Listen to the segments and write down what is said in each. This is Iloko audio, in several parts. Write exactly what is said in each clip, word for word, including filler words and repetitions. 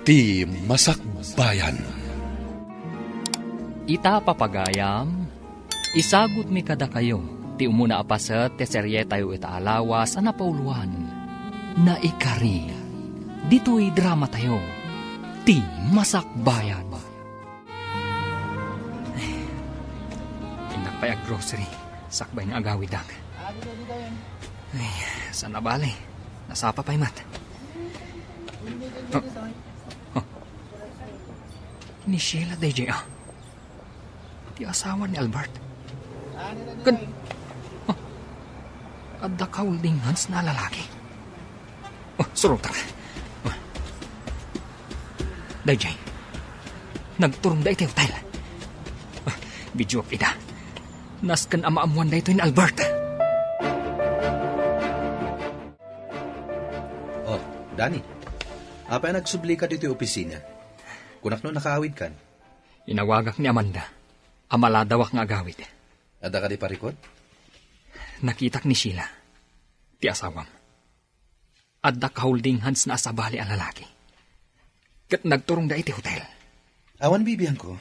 Ti Masakbayan. Ita, papagayam, isagutmi kadakayo ti umuna a paset ti serietayo ita a lawas a napauloan, Naikari. Ditoy dramatayo, Ti Masakbayan. Innak pay ag-grocery, sakbay nga agawidak. Ay, saan a bale? Nasapa pay met. Huh? Huh? Ni Sheila daydiay, ah. Ti asawa ni Albert. Ken, ah, adda kaholding hands na lalaki. Oh, surota. Oh. Daydiay. Nagturong da iti hotel. Ah, videoak ida. Nasken a maammoan daytoy ni Albert. Oh, Danny. Apay a nagsublika ditoy opisina? Kunak no nakaawidkan. Inawagak ni Amanda a maladawak nga agawid. Adda kadi parikut? Nakitak ni Sheila, ti asawam. Adda kaholding hands na a sabali a lalaki. Ket nagturongda iti hotel. Awan bibiangko.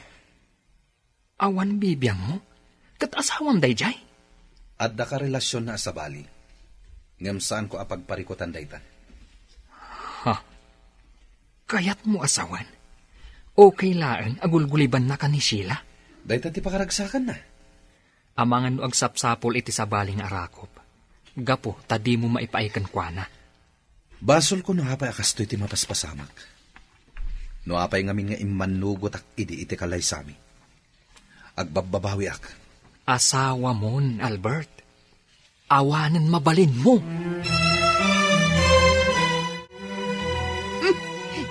Awan bibiangmo? Ket asawam daydiay? Adda karelasionna a sabali. Ngem saanko a pagparikutan dayta. Ha? Kayatmo a sawen? Okay laeng a gulgulibannaka ni Sheila? Dayta ti pakaragsakanna. Amangan no agsapsapul iti sabali nga arakop, gapu ta dimo maipaay kenkuana. Basolko no apay a kastoy ti mapaspasamak. No apay ngamin nga immannugotak idi iti kalaysami. Agbabbabawiak. Asawamon, Albert. Awanen mabalinmo. Hmm,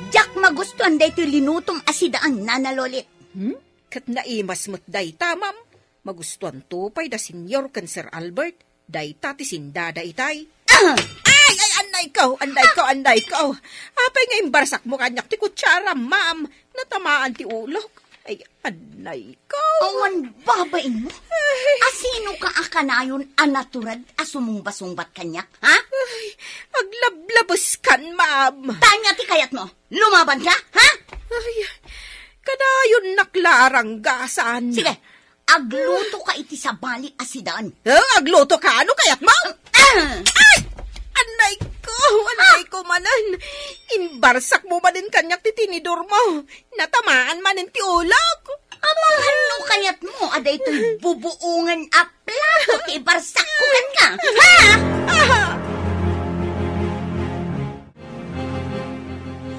diak magustuan daytoy linutom a sidaan, Nana Lolit. Hmm? Ket naimas met dayta, ma'am. Magustuanto pay da Senyor ken Sir Albert. Dayta ti sindada itay. Ah! Ay, ay, anday ko, anday ko, anday ko. Apay nga imbarsakmo kaniak ti kutsara, ma'am? Natamaan ti ulok. Ay, anday ko. Awan babain mo? Ay. Asino ka a kanayon a naturad a sumumbasungbat kaniak, ha? Ay, aglablabeskan, ma'am. Tanya ti kayat mo. Lumaban ka, ha? Ay, kanayon naklaranggasan. Sige, agluto ka iti sabali a sidan. Eh, agluto ka? Ano kayat mo? Ah! Ay! Anay ko! Anay ko manen! Imbarsak mo manen kaniak ti tinidor mo. Natamaan manen ti ulok. Amangan no kayat mo, adaytoy bubuongen a plato ti ibarsak ko kenka. Ha? Ah!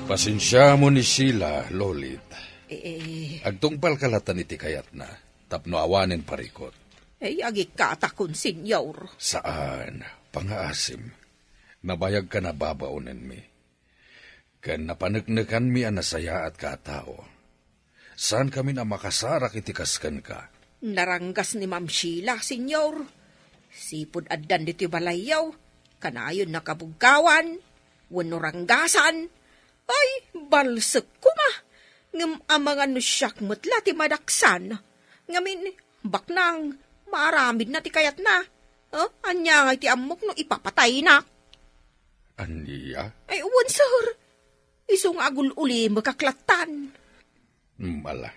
Pasensiamon ni Sheila, Lolit. Eh, eh. Agtungpalka latan iti kayatna, tapno awanen parikut. Eh, agikkatakon, Senyor. Saan, pangaasim. Nabayagkan a babaonenmi. Ken napaneknekanmi a nasayaatka a tao. Saankamin a makasarak iti kas kenka. Naranggas ni Ma'am Sheila, Senyor. Sipud addan ditoy balayyo, kanayon nakabuggawan, wenno ranggasan. Ay, balsek koma. Ngem amangan no siak met la ti madaksan. Ngamin, baknang, maaramidna ti kayatna. Eh, ania ngay ti ammok no ipapataynak? Ania? Ay, wen, sir. Isu nga agul-ulimekak lattan. Hmm, ala.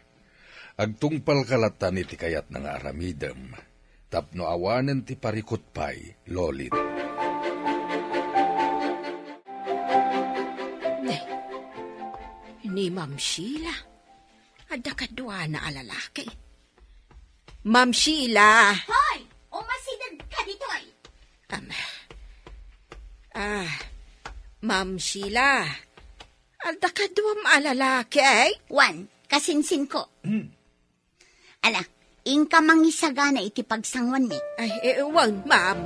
Agtungpalka lattan iti kayatna nga aramidem, tapno awanen ti parikut pay, Lolit. Ne, ni Ma'am Sheila, adda kaduana a lalaki. Ma'am Sheila! Hoy! Umasideg ka ditoy! Am, ah, Ma'am Sheila, adda kaduam a lalaki, eh? Wan, kasinsinko. Hmm. Ala, inka mangisagana iti pagsanguanmi. Ay, eh, wan, ma'am.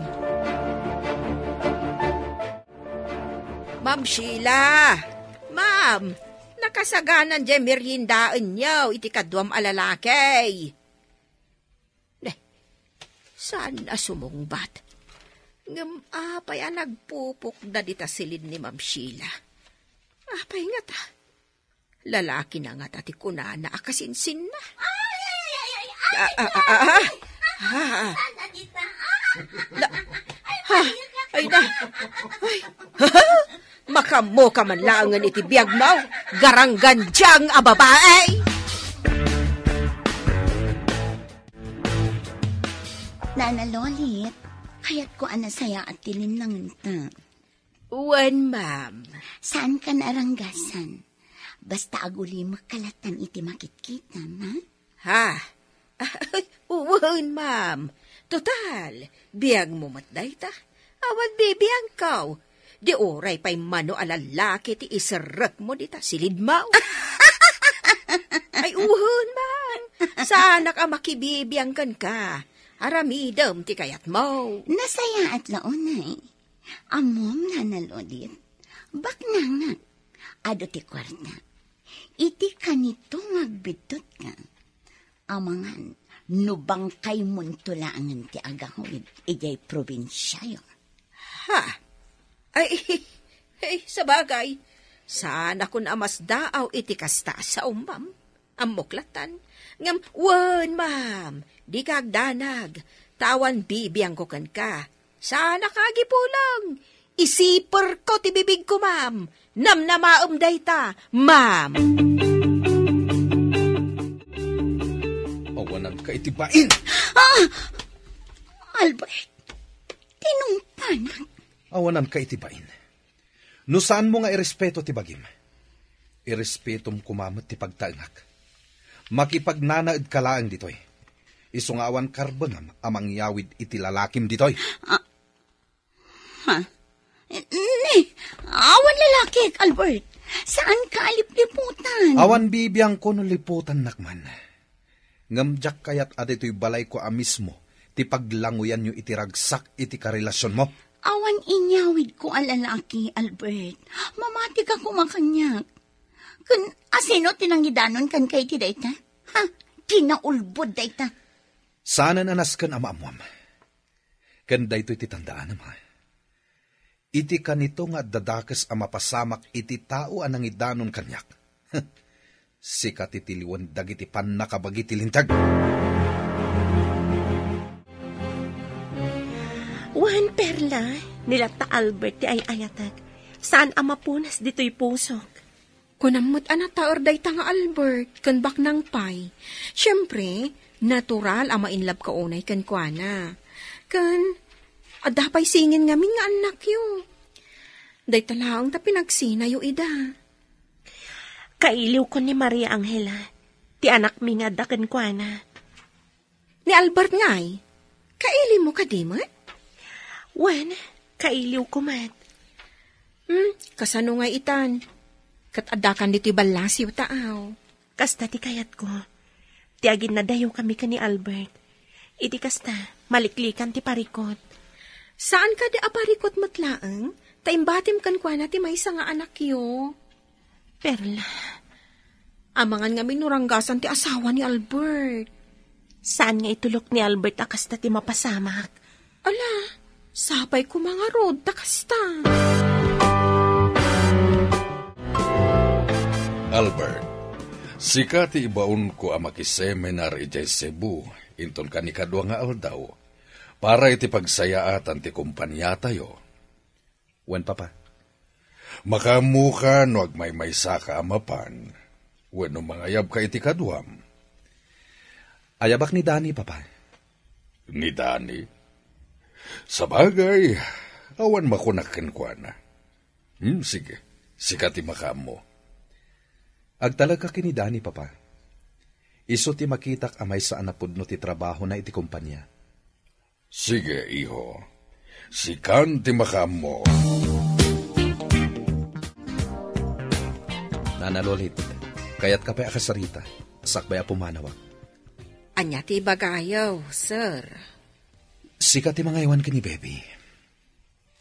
Ma'am Sheila, ma'am, nakasaganan diay meriendaenyo iti kaduam a lalaki. Ne, saan a sumungbat? Ngem apay a nagpupukda dita silin ni Ma'am Sheila? Apay ngata? Lalakina ngata ti kunana a kasinsinna? Ay, ay, ay, ay, ay, Ah, ah, ah, ah, ah. Saan na kita? Ah! La-, Ay, ha? Ay, na. Ay. Makaammo ka man laengen iti biagmo, garanggandiang a babae! Nana Lolit, kayatko a nasayaat ti linnangenta. Wen, ma'am. Saan ka naranggasan? Basta agulimekka latta iti makitkitam, ha? Ha? Wen, ma'am. Total, biagmo met dayta. Awan bibiangko. Di uray pay mano a lalaki ti iserrekmo dita silidmo. Ay, wen, ma'am. Saanak a makibibiang kenka. Aramidem ti kayatmo. Nasayaat la unay. Ammom, Nana Lolit, baknangak. Adu ti kuarta. Iti kanito nga agbiddutka, amangan no bangkaymonto laengen ti agawid idiay probinsiayo. Ha? Ay, ay, sabagay, saanakon a masdaaw iti kasta a sao, ma'am. Ammok lattan. Ngem, wen, ma'am, dika agdanag, ta awan bibiangko kenka. Saanak a agipulong. Isiperko ti bibigko, ma'am. Namnamaem dayta, ma'am. Awananka iti bain! Ah! Albert, tinungpanak. Awananka iti bain. No saanmo nga irespeto ti bagim, irespetom koma met ti pagtaengak. Makipagnanaedka laeng ditoy. Isu nga awan karbengam a mangyawid iti lalakim ditoy. Ah, ha? Ni, awan lalakik, Albert. Saanka a lipliputan. Awan bibiangko no liputannak man. Ngem diak kayat a ditoy balayko a mismo ti paglanguyanyo iti ragsak iti karelasionmo. Awan inyawidko a lalaki, Albert. Mamatika koma kaniak. Ken asino ti nangidanon kenka iti dayta? Ha? Kinaulbod dayta. Saanen a nasken a maammuam. Ken daytoy ti tandaanam, ha? Iti kanito nga adda dakes a mapasamak iti tao a nangidanon kaniak. Sika ti tiliwen dagiti pannakabagi ti linteg. Wen, Perla, ni latta Albert ti ay-ayatek. Saan a mapunas ditoy pusok. Kunam met a nataer dayta nga Albert ken baknang pay. Siempre, natural a ma-in love ka unay kenkuana. Ken, adda pay singin ngamin nga annakyo. Dayta laeng ta pinagsinayo ida. Kailiwko ni Maria Angela, ti anakmi nga adda kenkuana. Ni Albert ngay, kailimo kadi met? Wen, kailiwko met. Hmm, kasano ngay itan? Ket addakan ditoy ballasiw taaw. Kasta ti kayatko. Ti aginnadayokami ken ni Albert. Iti kasta, maliklikan ti parikut. Saan kadi a parikut met laeng? Ta imbatim kenkuana ti maysa nga anakyo. Perla. Amangan ngamin no ranggasan ti asawa ni Albert. Saan nga itulok ni Albert a kasta ti mapasamak? Ala, sapay koma ngarud ta kasta. Albert, sika ti ibaonko a makiseminar idiay Cebu, inton kanikadua nga aldaw, para iti pagsayaatan ti kompaniatayo. Wen, Papa. Makaammoka no agmaymaysaka a mapan, wenno mangayabka iti kaduam. Ayabak ni Dani, Papa. Ni Dani? Sabagay, awan makunak kenkuana. Hmm, sige, sika ti makaammo. Agtalekka ken ni Dani, Papa. Isu ti makitak a maysa a napudno ti trabahona iti kompania. Sige, iho. Sikan ti makaammo. Nana Lolit, kayatka pay a kasarita, sakbay a pumanawak. Ania ti ibagayo, sir? Sika ti mangaywan ken ni Baby.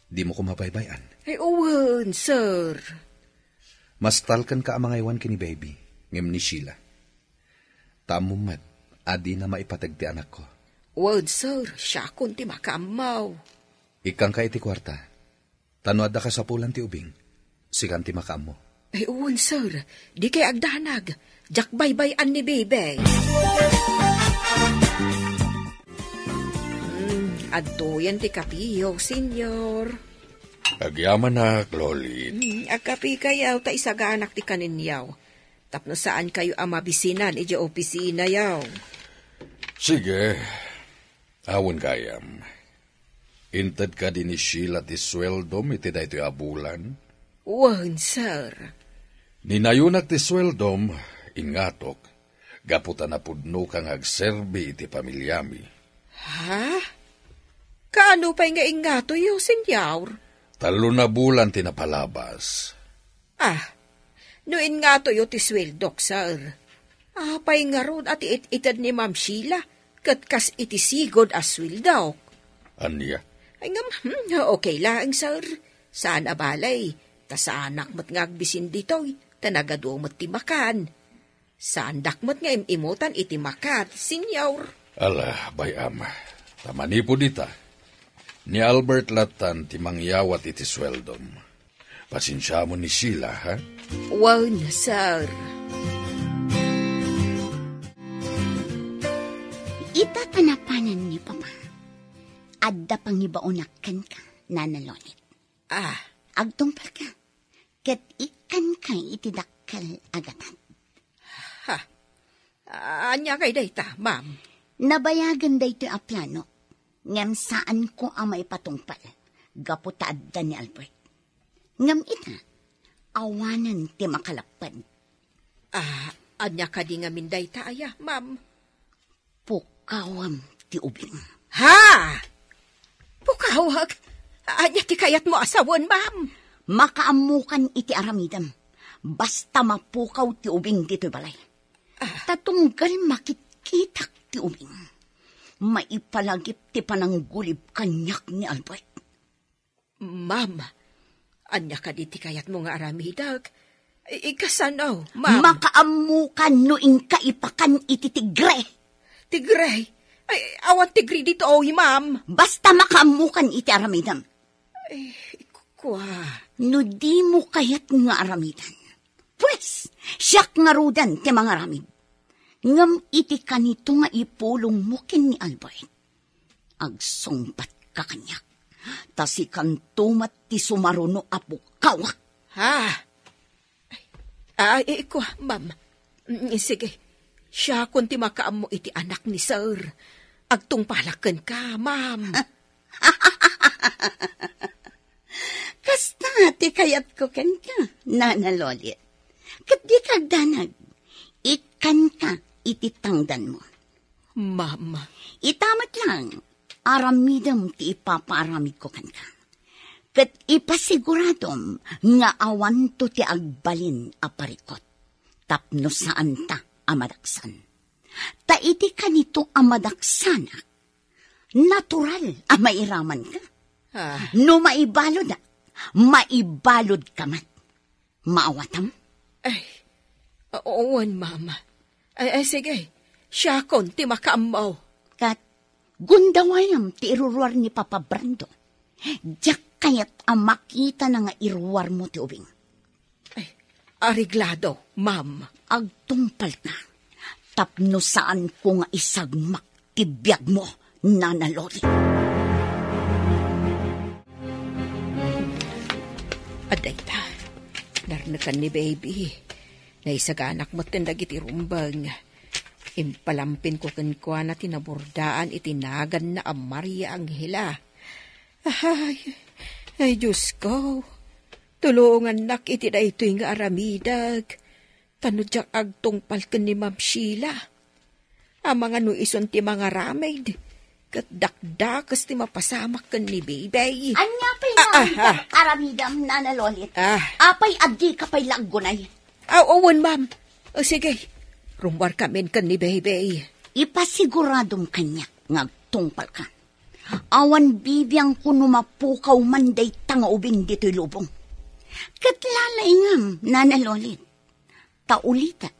Dimo koma baybay-an. Ay, wen, sir. Mastalkenka a mangaywan ken ni Baby, ngem ni Sheila. Ta ammom met a dina maipateg ti anakko. Wen, sir, siakon ti makaammo. Ikkanka iti kuarta. Ta no adda kasapulan ti ubing, sikan ti makaammo. Ay, wen, sir. Dikay agdanag. Diak baybay-an ni Baby. Hmm, adtoyen ti kapiyo, senyor. Agyamanak, Lolit. Hmm, agkapikayaw ta isaganak ti kaninyaw. Tapno saankayo a mabisinan idiay opisinayaw. Sige, awan gayam. Inted kadi ni Sheila ti sueldom iti daytoy a bulan? Wen, sir. Ninayonak ti sueldom, ingatok, gapu ta napudnoka nga agserbi iti pamiliami. Ha? Kaano pay nga ingatoyo, senyor? Tallo na bulan ti napalabas. Ah, no ingatoyo ti sueldok, sir, apay ngarud a ti it-ited ni Ma'am Sheila ket kas iti sigud a sueldok? Ania? Ay ngem, hmm, okay laeng, sir. Saan a balay, ta saanak met nga agbisin ditoy, ta nagadu met ti makan. Saandak met nga im-imutan iti makat, senyor. Ala, bay-am. Ta manipud ita, ni Albert latan ti mangyawat iti sueldom. Pasensiamon ni Sheila, ha? Wen, sir. Ita ta napanan ni Papa. Adda pangibaonak kenka, Nana Lolit. Ah. Agtungpalka, ket ikkanka iti dakkel a gatad. Ha? Ania kay dayta, ma'am? Nabayagen daytoy a plano, ngem saanko a maipatungpal gapu ta adda ni Albert. Ngem ita, awanen ti makalapped. Ah, ania kadi ngamin dayta aya, ma'am? Pukawem ti ubing. Ha? Pukawek? Ania ti kayatmo a sawen, ma'am? Makaammokan iti aramidem. Basta mapukaw ti ubing ditoy balay. Ah. Ta tunggal makitkitak ti ubing, maipalagip ti pananggulib kaniak ni Albert. Ma'am, ania kadi ti kayatmo nga aramidek? I-, ikasano, ma'am? Makaammokan no inka ipakan iti tigre. Tigre? Ay, awan tigre ditoy, ma'am. Basta makaammokan iti aramidem. Ay, kua. No dimo kayat nga aramidan, pues, siak ngaruden ti mangaramid. Ngem iti kanito nga ipulongmo ken ni Albert, agsungbatka kaniak, ta sikanto met ti sumaruno a pukawak. Ha? Ay, ay, kua, ma'am. Mm, sige. Siakon ti makaammo iti anak ni sir. Agtungpalak kenka, ma'am. Kasta ti kayatko kenka, Nana Lolit. Ket dika agdanag. Ikkanka iti tangdanmo. Ma'am. Ita met lang, aramidem ti ipapaaramidko kenka. Ket ipasiguradom nga awanto ti agbalin a parikut tapno saanta a madaksan. Ta iti kanito a madaksanak, natural a mairamanka. Ah. No maibaludak, maibaludka met. Maawatam? Ay, o-, wen, ma'am. Ay, ay, sige. Siakon ti makaammo. Ket gundawayam ti iruruar ni Papa Brando. Diak kayat a makitana nga iruarmo ti ubing. Ay, areglado, ma'am. Agtungpalka tapno saanko nga isagmak ti biagmo, Nana Loli. Adda ita, narnekan ni Baby. Naisaganak metten dagiti rumbeng. Impalampinko kenkuana ti naburdaan iti naganna a Maria Angela. Ay, ay, Diosko, tulongannak iti daytoy nga aramidek. Ta no diak agtungpal ken ni Ma'am Sheila, amangan no isun ti mangaramid, ket dakdakes ti mapasamak ken ni Baby. Ania pay nga aramidam, Nana Lolit? Ah. Apay a dika pay la aggunay? Aw, wen, ma'am. O, sige. Rummuarkamin ken ni Baby. Ipasiguradom kaniak nga agtungpalka. Awan bibiangko no mapukaw man dayta nga ubing ditoy lubong. Ket lalaingam, Nana Lolit. Ta ulitek,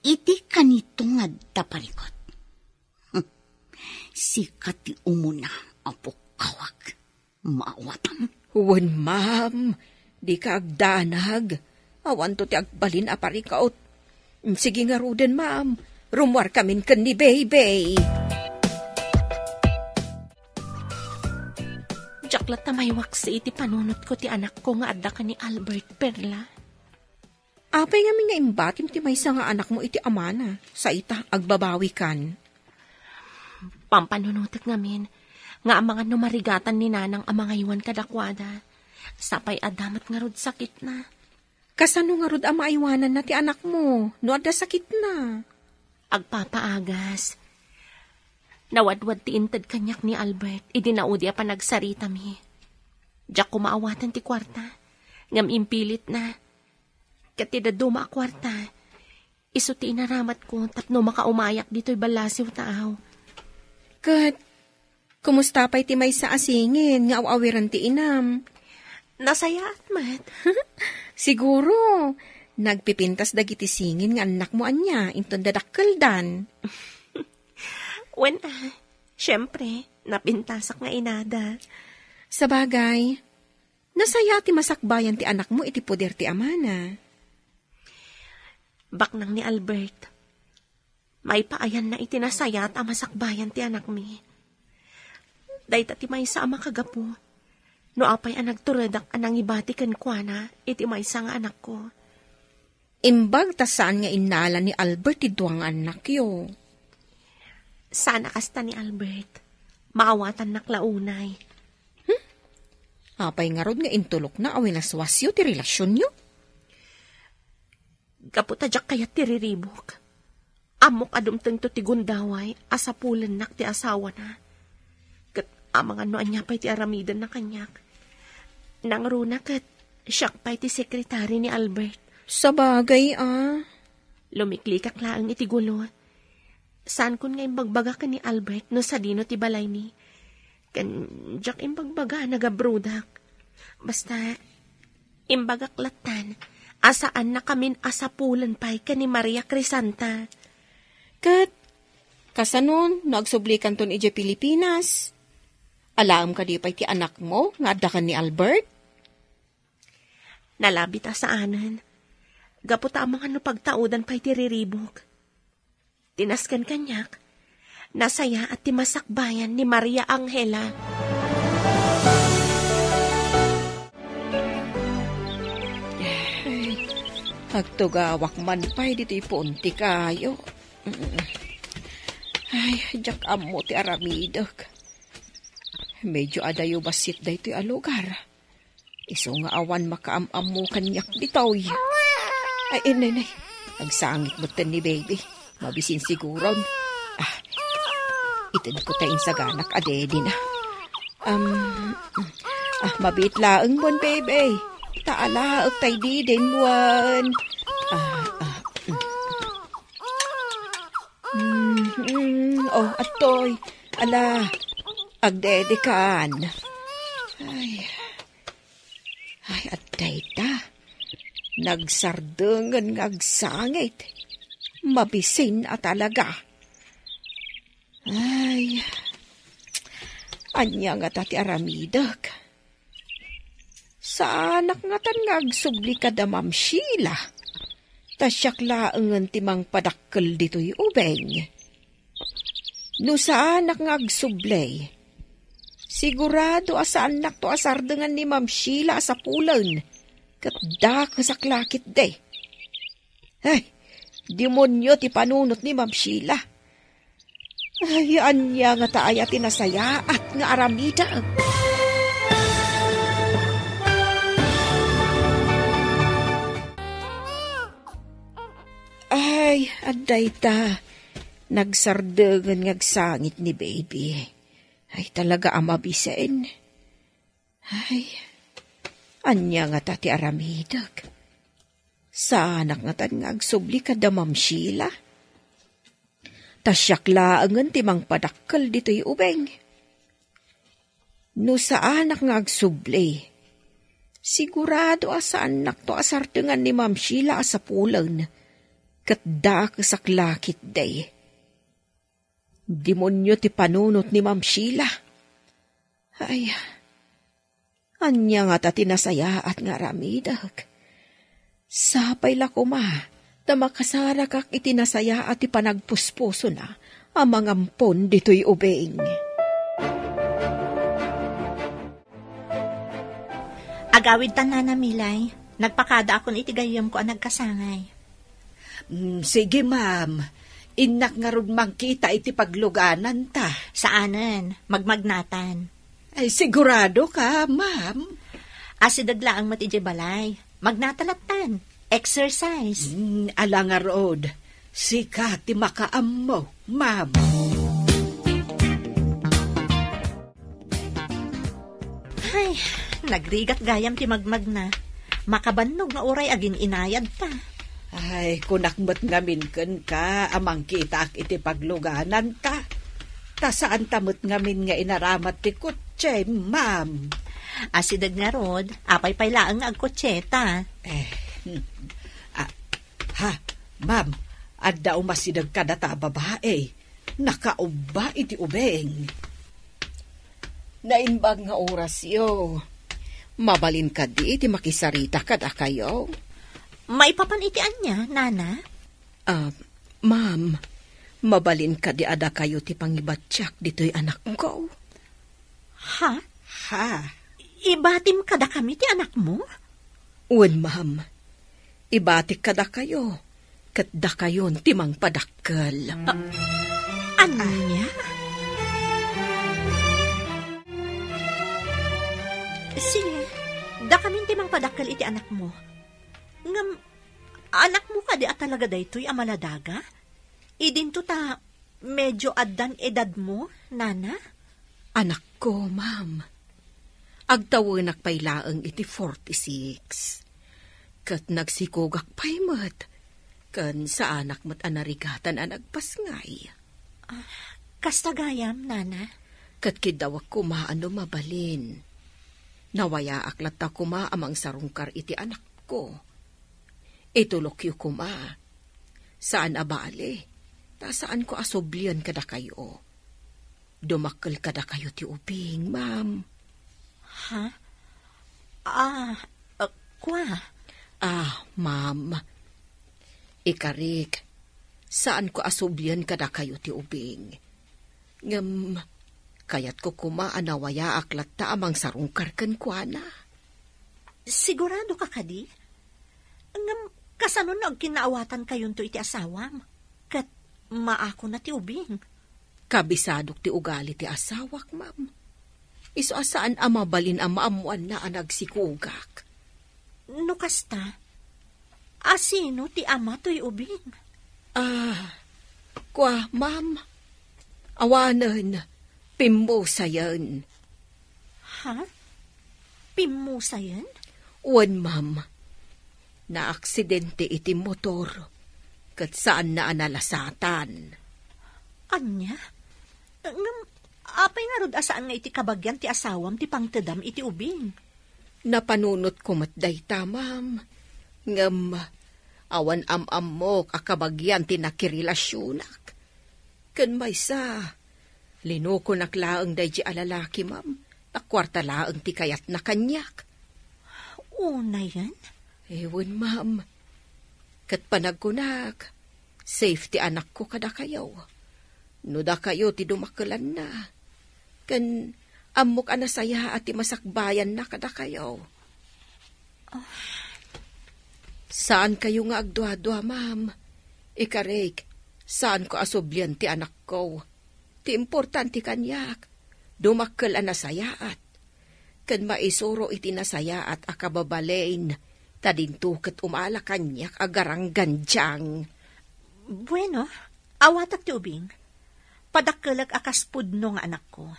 iti kanito nga adda parikut. Hmm. Sika ti umuna a pukkawak. Maawatam? Wen, ma'am. Dika agdanag. Awanto ti agbalin a parikut. Sige ngaruden, ma'am. Rummuarkamin ken ni Baby. Diak Diak latta maiwaksi iti panunotko ti anakko nga adda ken ni Albert, Perla. Apay ngamin nga imbatim ti maysa nga anakmo iti amana, sa ita, agbabawikan? Pampanunotek ngamin, nga amangan no marigatan ni nanang a mangaywan kadakuada. Sapay adda met ngarud sakitna. Kasano ngarud a maaywananna ti anakmo no adda sakitna? Agpapaagas. Nawadwad ti inted kaniak ni Albert idi naudi a panagsaritami. Diak koma awaten ti kuarta, ngem impilitna. Ket ti dadduma a kuarta, isu ti inaramatko tapno makaumayak ditoy ballasiw taaw. Ket kumusta pay ti maysa a singin nga aw-awiren ti inam? Nasayaat met. Siguro, nagpipintas dagiti singin nga annakmo ania inton dadakkeldan. Wen, ah, siempre, napintasak nga inada. Sabagay, nasayaat ti masakbayan ti anakmo iti poder ti amana. Baknang ni Albert, maipaayanna iti nasayaat a masakbayan ti anakmi. Dayta ti maysa a makagapu no apay a nagturedak a nangibati kenkuana iti maysa nga anakko. Imbag ta saan nga innala ni Albert ti dua nga annakyo. Saan a kasta ni Albert. Maawatannak la unay. Hmm? Apay ngarud nga intulokna a winaswasyo ti relasionyo? Gapu ta diak kayat ti riribuk. Ammok a dumtengto ti gundaway a sapulennak ti asawana. Ket amangan no ania pay ti aramidenna kaniak. Nangruna ket siak pay ti sekretari ni Albert. Sabagay a. Lumiklikak laeng iti gulo. Saankon nga imbagbaga ken ni Albert no sadino ti balaymi. Ken diak imbagbaga a nagabrodak. Basta, imbagak lattan a saannakamin a sapulen pay ken ni Maria Crisanta. Ket, kasano no agsublikanton idiay Pilipinas? Alaem kadi pay ti anakmo nga adda ken ni Albert? Nalabit a saanen. Gapu ta amangan no pagtaudan pay ti riribuk. Ti nasken kaniak, nasayaat ti masakbayan ni Maria Angela. Ay, agtugawak man pay ditoy puon ti kayo. Ay, diak ammo ti aramidek. Medyo adayo bassit daytoy a lugar. Isu nga awan makaam-ammo kaniak ditoy. Ay, inay, nay. Agsangit metten ni baby. Mabisin siguron. Ah, itedko ta insaganak a daddy na. Um, ah, mabiit laeng mon, baby. Ta alaek tay didin wen. Ah, ah, mm. Mm, mm, oh, atoy. Ala, agdedikan. Ay. Ay, adda ita. Nagsardengen nga agsangit. Mabisin a talaga. Ay, ania ngata ti aramidek? Saanak ngatan nga agsubli kada Ma'am Sheila. Ta siak laengen ti mangpadakkel ditoy ubing. No saanak nga agsubli, sigurado a saannakto a sardengan ni Ma'am Sheila a sapulen, ket dakesak la ketdi. Ay, demonio ti panunot ni Ma'am Sheila. Ay, ania ngata aya ti nasayaat nga aramidek? Ay, adda ita. Nagsardengen nga agsangit ni baby. Ay, talaga a mabisen. Ay, ania ngata ti aramidek? Saanak ngatan nga agsubli kada Ma'am Sheila? Ta siak laengen ti mangpadakkel ditoy ubing. No saanak nga agsubli, sigurado a saannakto a sardengan ni Ma'am Sheila a sapulen, ket dakesak la ketdi. Demonio ti panunot ni Ma'am Sheila. Ay, ania ngata ti nasayaat nga aramidek? Sapay la koma ta makasarakak iti nasayaat ti panagpuspusona a mangampon ditoy ubing. Gawidtan, Nana Milay. Nagpakadaakon iti gayyemko a nagkasangay. Mm, sige, ma'am. Innak ngarud mangkita iti paglugananta. Saanen, magmagnatan. Ay, sigurado ka, ma'am? Asideg laeng met idiay balay. Magnata lattan. Exercise. Mm, ala ngarud. Sika ti makaammo, ma'am. Ay, nagrigat gayam ti magmagna. Makabannog nga uray agin-inayadta. Ay, kunak met ngamin kenka a mangkitaak iti paglugananta. Ta saanta met ngamin nga inaramat ti kotse, ma'am. Asideg ngarud, apay pay laeng nga agkotseta? Eh, hmm. Ah, ha, ma'am, adda umasideg kadata a babae. Nakaubba iti ubing. Naimbag nga orasyo. Mabalin kadi ti makisarita kadakayo? Maipapan iti ania, Nana? Ah, ma'am, mabalin kadi a dakayo ti pangibatiak ditoy anakko? Ha? Ha? Ibatim kadakami ti anakmo? Wen, ma'am. Ibatik kadakayo, ket dakayon ti mangpadakkel. A-, ania? Sige, dakamin ti mangpadakkel iti anakmo. Ngem, anakmo kadi a talaga daytoy a maladaga? Idinto ta medio addan edadmo, Nana? Anakko, ma'am. Agtawenak pay laeng iti forty-six. Ket nagsikogak pay met. Ken saanak met a narigatan a nagpasngay. Ah, kasta gayam, Nana? Ket kiddawek koma a no mabalin. Nawayaak latta koma a mangsarungkar iti anakko. Itulokyo koma. Saan a bale, ta saanko a sublien kadakayo. Dumakkel kadakayo ti ubing, ma'am. Ha? Ah, ah, kua? Ah, ma'am. Ikarik, saanko a sublien kadakayo ti ubing. Ngem, kayatko koma a nawayaak latta a mangsarungkar kenkuana. Sigurado ka kadi? Ngem, kasano no agkinnaawatankayonto iti asawam? Ket maakona ti ubing? Kabisadok ti ugali ti asawak, ma'am. Isu a saan a mabalin a maammoanna a nagsikogak. No kasta, asino ti ama toy ubing? Ah, kua, ma'am. Awanen, pimmusayen. Ha? Pimmusayen? Wen, ma'am. Naaksidente iti motor, ket saanna a nalasatan. Ania? Ngem, apay ngarud a saan nga iti kabagian ti asawam ti pangtedam iti ubing? Napanunotko met dayta, ma'am. Ngem, awan am-ammok a kabagian ti nakirelasionak. Ken maysa, linukonak laeng daydi a lalaki, ma'am. Ta kuarta laeng ti kayatna kaniak. Unayen? Ewen, ma'am. Ket panagkunak, safe ti anakko kadakayo. No dakayo ti dumakkelanna. Ken ammok a nasayaat ti masakbayanna kadakayo. Ah. Saankayo nga agduadua, ma'am. Ikarik, saanko a sublian ti anakko. Ti importante kaniak, dumakkel a nasayaat. Ken maisuro iti nasayaat a kababalin, ta dinto ket umala kaniak a garanggandiang. Bueno, awatak ti ubing. Padakkelek a kas pudno nga anakko.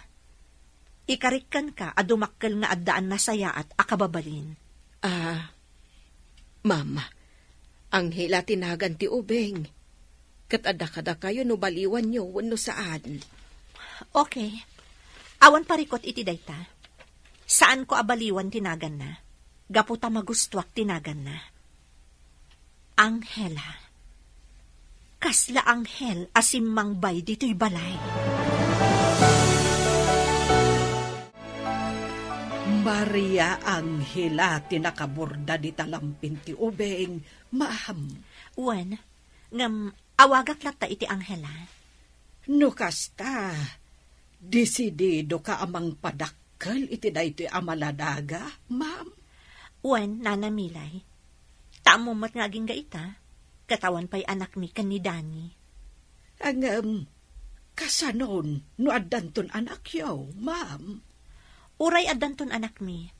Ikarik kenka a dumakkel nga addaan nasayaat a kababalin. Ah, Ma'am, Angela ti nagan ti ubing. Ket adda kadakayo no baliwanyo wenno saan. Okay. Awan parikut iti dayta. Saanko a baliwan ti naganna. Gapu ta magustuak ti naganna. Angela. Kasla anghel a simmangbay ditoy balay. Maria Angela ti nakaborda dita lampin ti ubing, ma'am. Wen, ngem awagak latta iti Angela. No kasta, desididoka a mangpadakkel iti daytoy a maladaga, ma'am? Wen, Nana Milay. Ta ammom met nga agingga ita, ket awan pay anakmi ken ni Dani. Ngem, kasanon no addanton anakyo, ma'am? Uray addanton anakmi,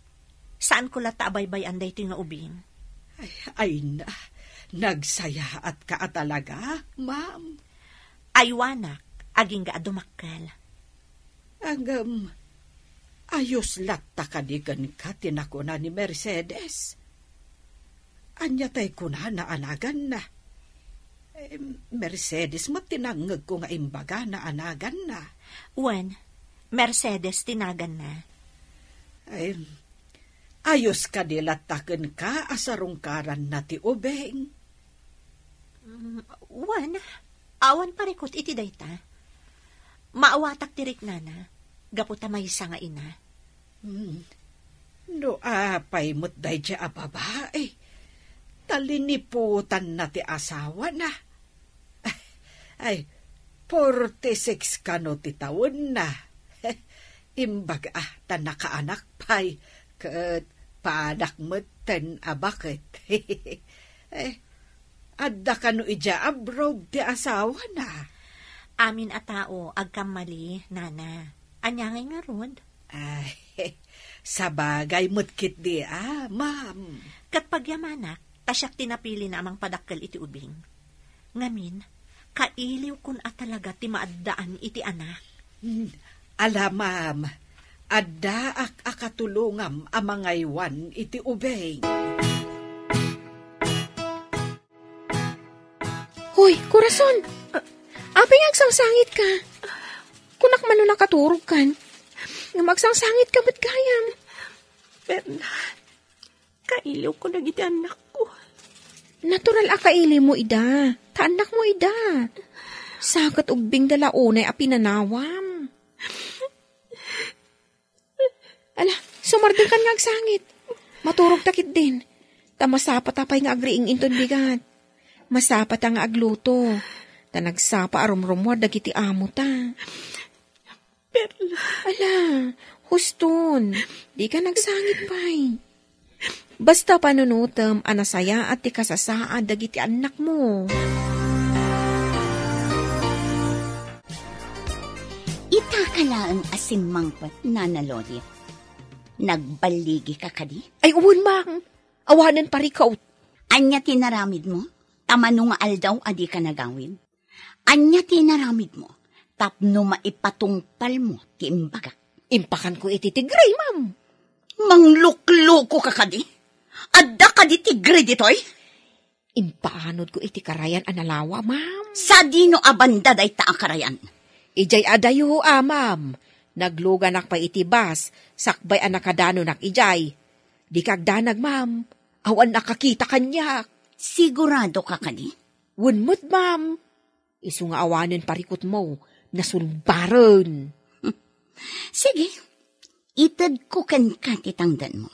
saanko latta a baybay-an daytoy nga ubing. Ay, ay na, nagsayaatka a talaga, ma'am. Aywanak, agingga a dumakkel. Ngem, ayos latta kadi kenka ti nakuna ni Mercedes? Ania tay kunana a naganna? Em, Mercedes met ti nangngegko nga imbagana a naganna. Wen, Mercedes ti naganna. Em, ayos kadi latta kenka a sarungkaranna ti ubing? Mm, wen, awan parikut iti dayta. Maawatak ti riknana, gapu ta maysa nga ina. Hmm. No apay met daydiay a babai, ta liniputanna ti asawana. Ay, forty-six kano ti tawenna. Imbag a ta nakaanak pay, ket paanak metten a baket. Eh, adda kano idiay abroad ti asawana? Amin a tao agkammali, Nana. Ania ngay ngarud? Ay, sabagay met ketdi a, ma'am. Ket pagyamanak, ta siak ti napilina a mangpadakkel iti ubing. Ngamin, kailiwkon a talaga ti maaddaan iti anak. Hmm, ala, ma'am, addaak a katulongam a mangaywan iti ubing. Hoy, korason! Apay nga agsangsangitka? Kunak man no nakaturogkan. Ngem agsangsangitka met gayam. Perla, kailiwko dagiti annakko. Natural a kailiwmo ida. Ta annakmo ida. Sa ket ubbingda la unay a pinanawam. Ala, sumardengkan nga agsangit. Maturogta ketdin. Ta masapata pay nga agriing inton bigat. Masapata nga agluto. Ta nagsapa a rumrumuar dagiti amota. Perla. Ala, huston. Dika nagsangit pay. Basta panunotem a nasayaat ti kasasaad dagiti annakmo. Itaka laeng a simmangpet, Nana Lolit. Nagballigika kadi? Ay, wen, ma'am. Awanen parikut. Ania ti naramidmo? Ta mano nga aldaw a dika nagawid? Ania ti inaramidmo tapno maipatungpalmo ti imbagak? Impakanko iti tigre, ma'am. Mangluklukoka kadi? Adda kadi tigre ditoy? Impaanodko iti karayan a nalawa, ma'am. Sadino a banda dayta a karayan? Idiay adayo a, ma'am. Nagluganak pay iti bus, sakbay a nakadanonak idiay. Dika agdanag, ma'am. Awan nakakita kaniak. Siguradoka kadi? Wen met, ma'am. Isu nga awanen parikutmo, nasulbaren. Sige, itedko kenka ti tangdanmo.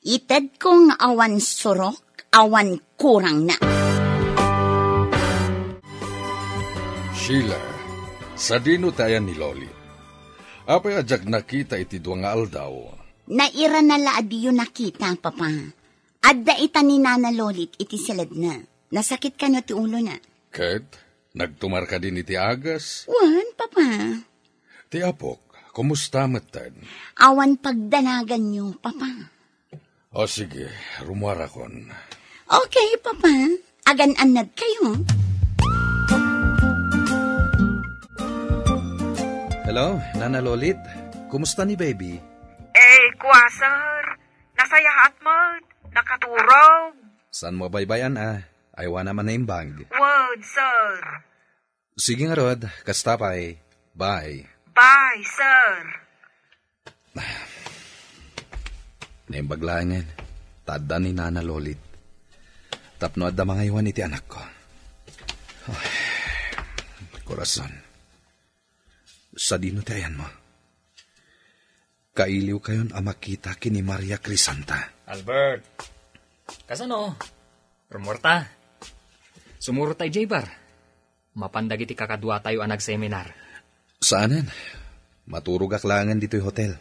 Itedko nga awan surok, awan kurangna. Sheila, sadino ti ayan ni Loli? Apay a diak nakita iti dua nga aldaw? Nairana la a diyo nakita, Papa. Adda ita ni Nana Lolit iti siledna. Nasakit kano ti ulona. Ket, nagtumar kadin iti agas? Wen, Papa. Ti apok, kumusta metten? Awan pagdanaganyo, Papa. O sige, rumuarakon. Okay, Papa. Agan-annad kayo. Hello, Nana Lolit. Kumusta ni baby? Eh, kua, sir. Nasayaat met. Nakaturog. Saan mo baybay-an a? Aywana man naimbag. Wen, sir. Sige ngarud, kasta pay. Bye. Bye, sir. Naimbag laengen. Ta adda ni Nana Lolit. Tapno adda mangaywan iti anakko. Ay, korason. Sadino ti ayanmo? Kailiwkayon a makita ken ni Maria Crisanta. Albert, kasano? Rumuarta. Sumurot ta idiay bar. Mapan dagiti kakaduatayo a nagseminar. Saanen. Maturogak laengen ditoy hotel.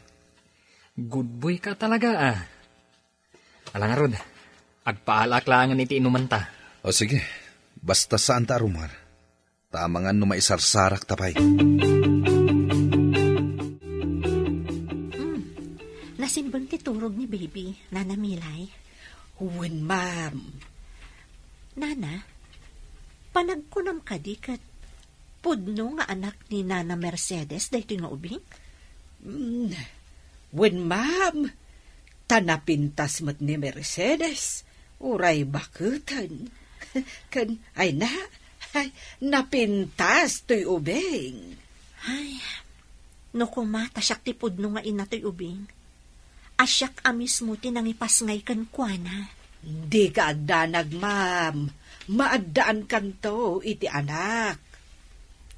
Good boy ka talaga, ah. Ala ngarud, agpaalaak laengen iti inumanta. O sige, basta saanta a rummuar. Ta amangan no maisarsarakta pay. Hmm. Nasimbeng ti turog ni baby, Nana Milay. Wen, ma'am. Nana, panagkunam kadi ket pudno nga anak ni Nana Mercedes daytoy nga ubing? Mm, wen, ma'am. Ta napintas met ni Mercedes, uray baketen. Ken, ay na, ay, napintas toy ubing. Ay, no koma ta siak ti pudno nga ina toy ubing, a siak a mismo ti nangipasngay kenkuana. Dika agdanag, ma'am. Maaddaankanto iti anak.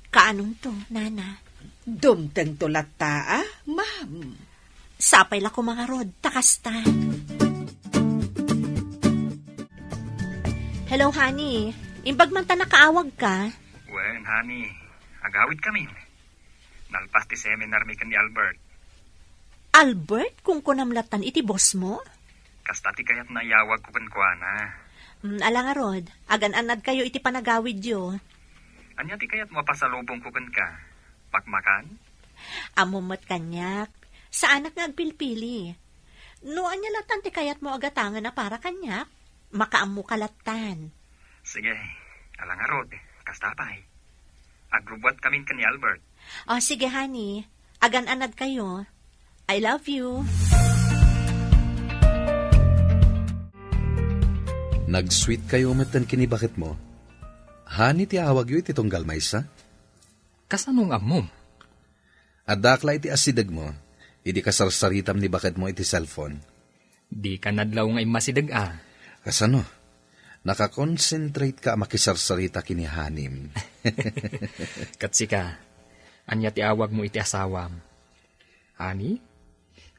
Kaanonto, Nana? Dumtengto latta, a, ma'am. Sapay la koma ngarud, ta kasta. Hello, honey. Imbag man ta nakaawagka. Wen, honey. Agawidkamin. Nalpas ti seminarmi ken ni Albert. Albert, kunkunam lattan iti boss mo? Kasta ti kayatna a iyawagko kenkuana. Mm, ala ngarud, agan-anadkayo iti panagawidyo. Ania ti kayatmo a pasalubongko kenka? Pakmakan? Ammom met kaniak. Saanak nga agpilpili. No ania lattan ti kayatmo a gatangen a para kaniak, makaammoka lattan. Sige, ala ngarud, kasta pay. Agrubbuatkamin ken ni Albert. O, sige, honey. Agan-anadkayo. I love you. Nag-sweet kayo metten ken ni baketmo. Honey ti awagyo iti tunggal maysa? Kasano nga ammom? Addaak la iti asidegmo, idi kasarsaritam ni baketmo iti cellphone. Dika nadlaw nga immasideg a. Kasano? Nakakonsentrate ka a makisarsarita ken ni honey-m. Ket sika, ania ti awagmo iti asawam? Honey?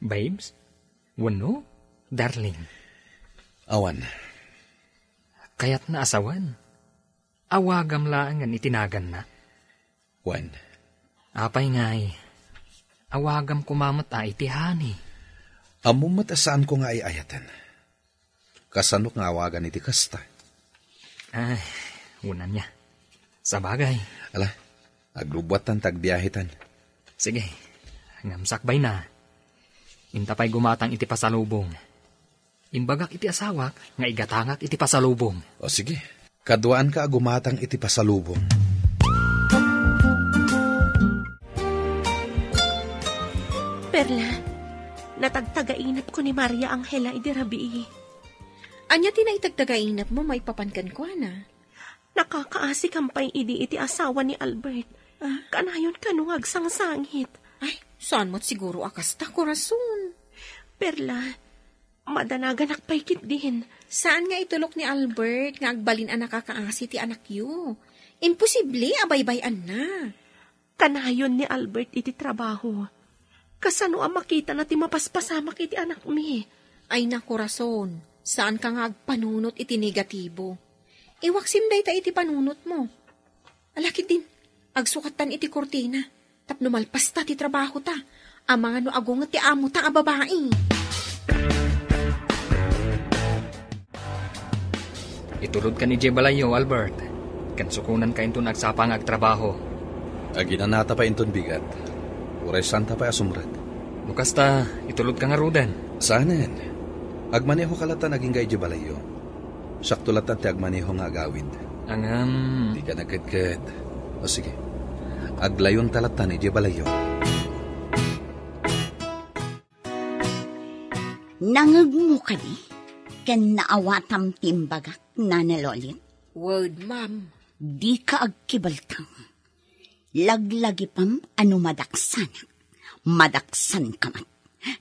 Babes? Wenno darling? Awan. Kayatna a sawen? Awagam laengen iti naganna. Wen. Apay ngay, awagam koma met a iti honey. Ammom met a saanko nga ay-ayaten. Kasanok nga awagan iti kasta? Ay, wen ania. Sabagay. Ala, agrubbuattan ta agbiahetan. Sige, ngem sakbayna, inta pay gumatang iti pasalubong. Imbagak iti asawak nga igatangak iti pasalubong. O sige, kaduaanka a gumatang iti pasalubong. Perla, natagtagainepko ni Maria Angela idi rabii. Ania ti naitagtagainepmo maipapan kenkuana? Nakakaasikam pay idi iti asawa ni Albert. Ah? Kanayon kano nga agsangsangit. Ay, saan met siguro a kasta, korason? Perla, madanaganak pay ketdin. Saan nga itulok ni Albert nga agbalin a nakakaasi ti anakyo? Imposible a baybay-anna. Kanayon ni Albert iti trabaho. Kasano a makitana ti mapaspasamak iti anakmi? Ay, nakorason, saanka nga agpanunot iti negatibo. Iwaksim dayta iti panunotmo. Ala ketdin, agsukattan iti kurtina, tapno malpasta ti trabahota. Amangan no agunget ti amota a babai. Itulodkan idiay balayyo, Albert. Ken sukonanka inton agsapa nga agtrabaho. Aginanata pay inton bigat. Uray saanta pay a sumrek. No kasta, itulodka ngaruden. Saanen. Agmanehoka lattan agingga idiay balayyo. Siakto lattan ti agmaneho nga agawid. Ngem. Dika nagkedked. O sige. Aglayonta lattan idiay balayyo. Nangngegmo kadi ken naawatam ti imbagak, Nana Lolit? Wen, ma'am. Dika agkibeltang. Laglagipem a no madaksanak, madaksanka met.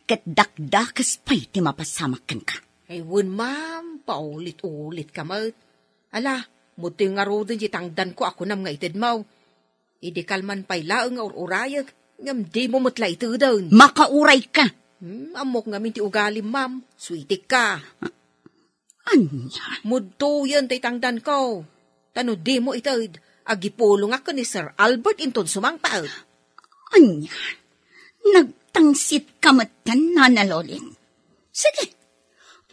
Ket dakdakes pay ti mapasamak kenka. Ay, wen, ma'am, paulit-ulitka met. Ala, mudtoy ngaruden ti tangdanko a kunam nga itedmo. Idi kalman pay laeng nga ur-urayek, ngem dimo met la iteden. Makaurayka! Hmm, ammok ngamin ti ugalim, ma'am. Suitikka. Ania? Mudtoyen tay tangdanko. Ta no dimo ited, agipulongak ken ni Sir Albert inton sumangpet. Ania? Nagtangsitka metten, Nana Lolit? Sige,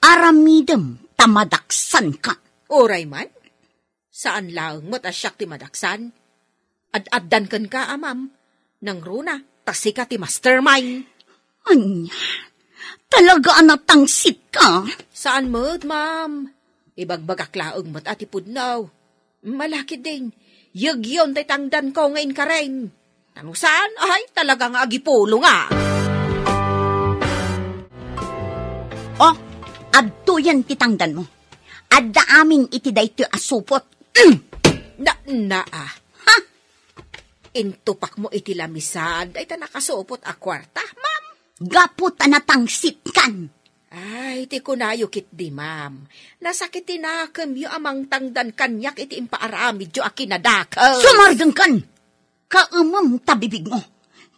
Aramidem ta madaksanka. Uray man, saan laeng met a siak ti madaksan. Ad-addan kenka a, ma'am. Nangruna, ta sika ti mastermind. Ania? Talaga a natangsit ka? Saan met, ma'am. Ibagbagak laeng met a ti pudno. Malakid din, yegyon tay tangdanko nga inkarim. Ta no saan, ay, talaga nga agipulong a. Oh, adtoyen ti tangdanmo. Adda amin iti daytoy a supot. Mm! Na, na, ah. Ha? Intupakmo iti lamisad, dayta nakasupot a kuarta, ma'am. Gapu ta natangsitkan. Ay, ti kunayo ketdi, ma'am. Nasakit ti nakemyo a mangtangdan kaniak iti impaaramidyo a kinadakes. Sumardengkan! Kaemem ta bibigmo.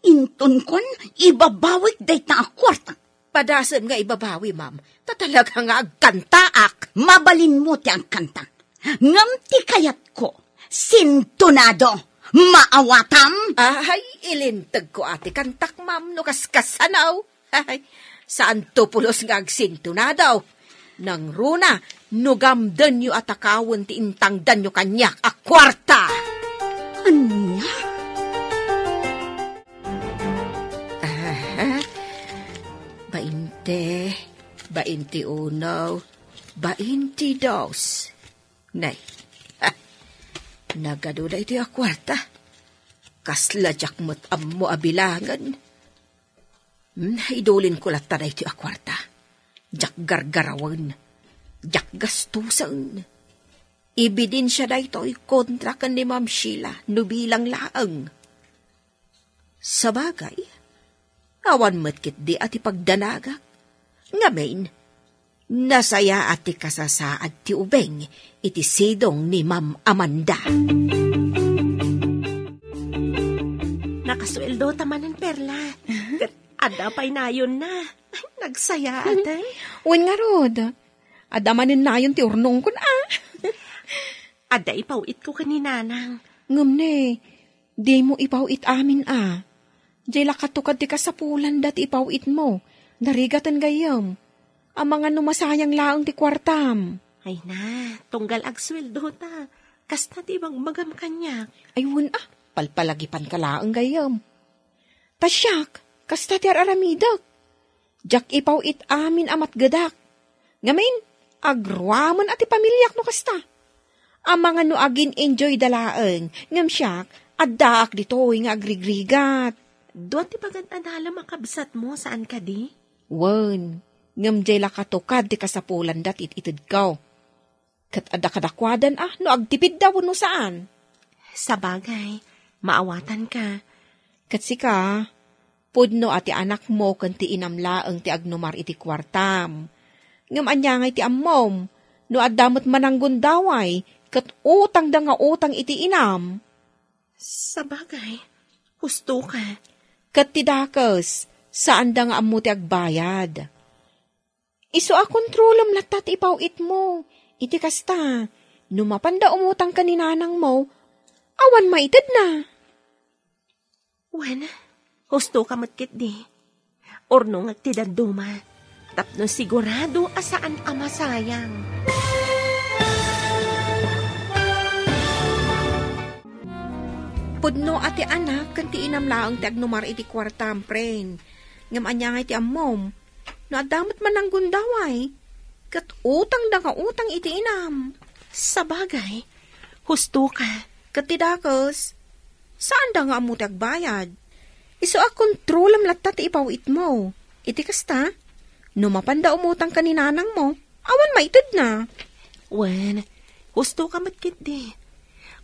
Intonkon, ibabawik dayta a kuarta. Padasem nga ibabawi, ma'am. Ta talaga nga agkantaak. Mabalinmo ti agkanta. Ngem ti kayatko, sintonado. Maawatam? Ay, ilintegko a ti kantak, ma'am, no kaskasano. Ay, saanto pulos nga agsintonado. Nangruna, no gamdenyo a takawen ti intangdanyo kaniak a kuarta. Ania? Aha. Bainte, bainte uno, bainte dos. Nay, ha, nagadu daytoy a kuarta. Kasla diak met ammo a bilangen. Hmm, idulinko latta daytoy a kuarta. Diak gargarawen. Diak gastusen. Ebidensya daytoy kontra ken ni Ma'am Sheila no bilang laeng. Sabagay, awan met ketdi a ti pagdanagak. Ngamin, nasayaat ti kasasaad ti ubing iti sidong ni Ma'am Amanda. Nakasueldo ta manen, Perla. Ket adda pay nayonna. Ay, nagsayaat, eh. Wen ngarud, adda manen nayon ti urnongkon, ah. Adda ipaw-itko ken ni Nanang. Ngem ne, dimo ipaw-it amin a. Diay la katukad ti kasapulanda ti ipaw-itmo. Narigaten gayyem. Amangan no masayang laeng ti kuartam. Ay na, tunggal agsueldo ta. Kasta ti ibagmagam kaniak. Ay, wen a, palpalagipanka laeng gayyem. Ta siak, kasta ti ar-aramidek. Diak ipaw-it amin a matgedak. Ngamin, agroamen a ti pamiliak no kasta. Amangan no agin-enjoyda laeng, ngem siak, addaak ditoy nga agrigrigat. Dua ti pagad-adalem a kabsatmo, saan kadi? Wen, ngem diay la katukad ti kasapulanda ti it-itedko. Ket adda kadakuadan a no agtipidda wenno saan. Sabagay, maawatanka. Ket sika, pudno a ti anakmo ken ti inam laeng ti agnumar iti kuartam. Ngem ania ngay ti ammom, no adda met mananggundaway, ket utangda nga utang iti inam? Sabagay, husto ka. Ket ti dakes, saanda nga ammo ti agbayad. Isu a kontrolem latta ti ipaw-itmo. Iti kasta, no mapanda umutang ken ni nanangmo, awan maitedna. Wen, husto ka met ketdi. Urnongek ti dadduma, tapno sigurado a saan a masayang. Pudno a ti anak ken ti inam laeng ti agnumar iti kuartam, pren. Ngem ania ngay ti ammom? No adda met mananggundaway, ket utangda nga utang iti inam. Sabagay, husto ka. Ket ti dakes, saanda nga ammo ti agbayad. Isu a kontrolem latta ti ipaw-itmo. Iti kasta, no mapanda umutang ken ni nanangmo, awan maitedna. Wen, husto ka met ketdi.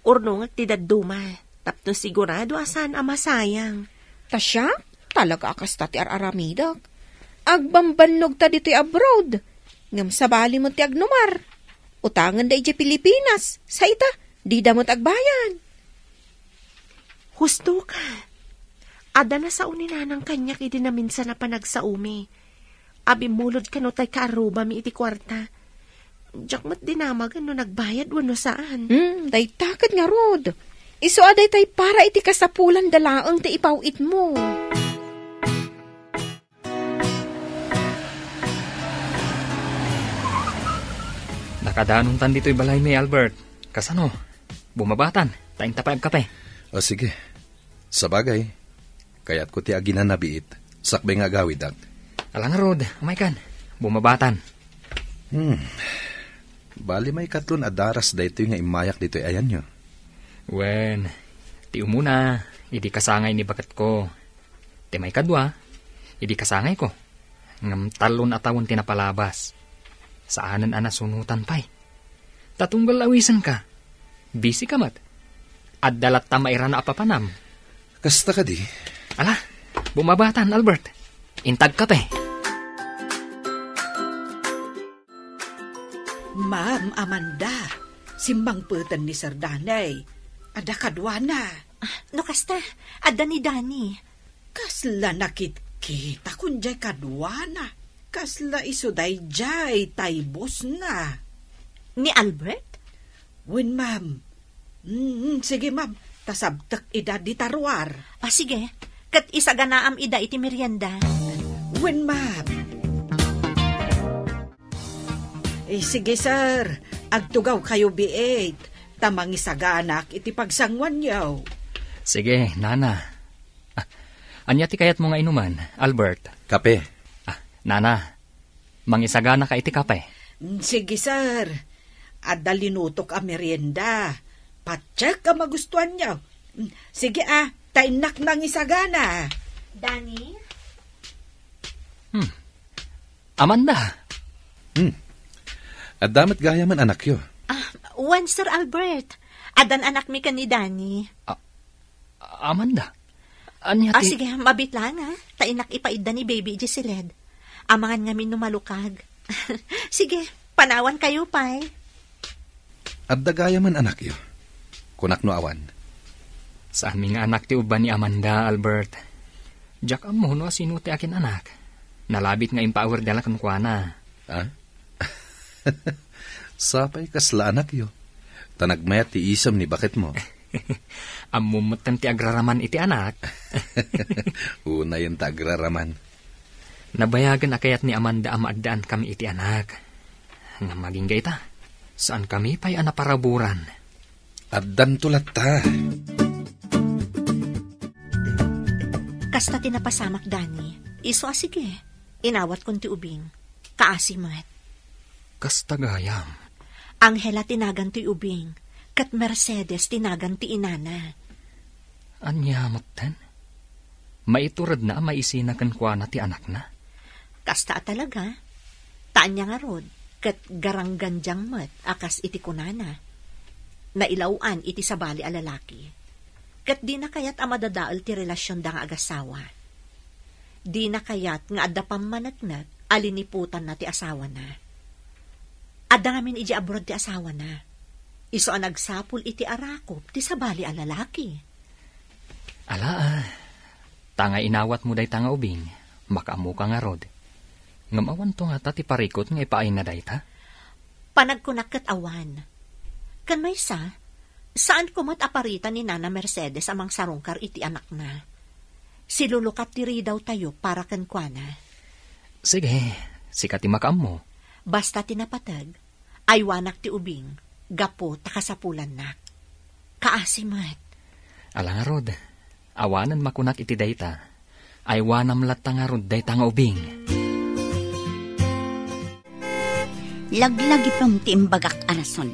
Urnongek ti dadduma, tapno sigurado a saan a masayang. Ta siak, talaga a kasta ti ar-aramidek. Agbambannog ta ditoy abroad, ngem sabali met ti agnumar. Utangenda idiay Pilipinas, sa ita, dida met agbayad. Husto ka. Adda nasao ni nanang kaniak idi naminsan a panagsaomi. Abimmulod kano tay kaarrubami iti kuarta. Diak met dinamagen no nagbayad wenno saan. Hmm, dayta ket ngarud. Isu a daytay para iti kasapulanda laeng ti ipaw-itmo. Kadanontan ditoy balaymi, Albert. Kasano? Bumabatan, ta inta pay agkape. O, sige. Sabagay, kayatko ti aginanabiit, sakbay nga agawidak. Ala ngarud, umaykan. Bumabatan. Hmm. Bali, maikatlon a daras daytoy nga immayak ditoy ayanyo. Wen, ti umuna, idi kasangay ni baketko. Ti maikadua, idi kasangayko. Ngem tallon a tawen ti napalabas. Saanen a nasunotan pay. Ta tunggal awisenka. Busy ka met. Adda latta mairana a papanam. Kasta kadi? Ala, bumabatan, Albert. Inta agkape. Ma'am Amanda, simmangpeten ni Sir Danny. Adda kaduana. Ah, no kasta, adda ni Danny. Kasla nakitkita kun jay kaduana. Kasla isu dayjay tay bossna. Ni Albert? Wen, ma'am. Mm, sige, ma'am. Ta sabtek ida dita ruar. Ah, sige. Ket isaganaam ida iti merienda. Wen, ma'am. Eh, sige, sir. Agtugawkayo biit, ta mangisaganak iti pagsanguanyo. Sige, nana. Ah, ania ti kayatmo nga inuman, Albert? Kape. Ah, nana, mangisaganaka iti kape. Mm, sige, sir. Adda linutok a merienda. Patiek a magustuanyo. Mm, sige, ah, ta innak nangisagana. Danny? Hmm. Amanda. Hmm. Adda met gayamen anakyo? Ah, wen, Sir Albert. Addan anakmi ken ni Danny. Ah, Amanda. Ania Ah, ti sige, mabit lang, ah. Ta innak ipaidda ni baby idiay siled. Amangan ngamin no malukag. Sige, panawankayo pay. Adda gayamen anakyo? Kunak no awan. Saanmi nga anak ti ubban ni Amanda, Albert. Diak ammo no asino ti akin-anak. Nalabit nga impaawirda la kenkuana. Ah? Sapay kasla anakyo. Ta nagmayat ti isem ni baketmo. Ammom metten ti agraraman iti anak. Unayen ta agraraman. Nabayagen a kayat ni Amanda a maaddaan kami iti anak. Ngem agingga ita, saan kami pay a naparaburan. Addanto latta. Kasta ti napasamak, Danny. Isu a sige, inawatkon ti ubing. Kaasi met. Kasta gayam. Angela ti nagan ti ubing, ket Mercedes ti nagan ti inana. Ania metten? Maituredna a maisina kenkuana ti anakna? Kasta a talaga. Ta ania ngarud, ket garanggandiang met a kas iti kunana. Nailaw-an iti sabali a lalaki. Ket dina kayat a madadael ti relasionda nga agasawa. Dina kayat nga adda pammaneknek a liniputanna ti asawana. Adda ngamin idiay abroad ti asawana. Isu a nagsapul iti arakop ti sabali a lalaki. Ala, ah, ta nga inawatmo dayta nga ubing, makaammoka ngarud. Ngem awanto ngata ti parikut nga ipaayna dayta? Panagkunak ket awan. Ken maysa, saanko met a parita ni Nana Mercedes a mangsarungkar iti anakna. Silulukat ti ridawtayo para kenkuana. Sige, sika ti makaammo. Basta ti napateg, aywanak ti ubing, gapu ta kasapulannak. Kaasi met. Ala ngarud, awanen makunak iti dayta. Aywanam latta ngarud dayta nga ubing. Laglagipem ti imbagak a rason.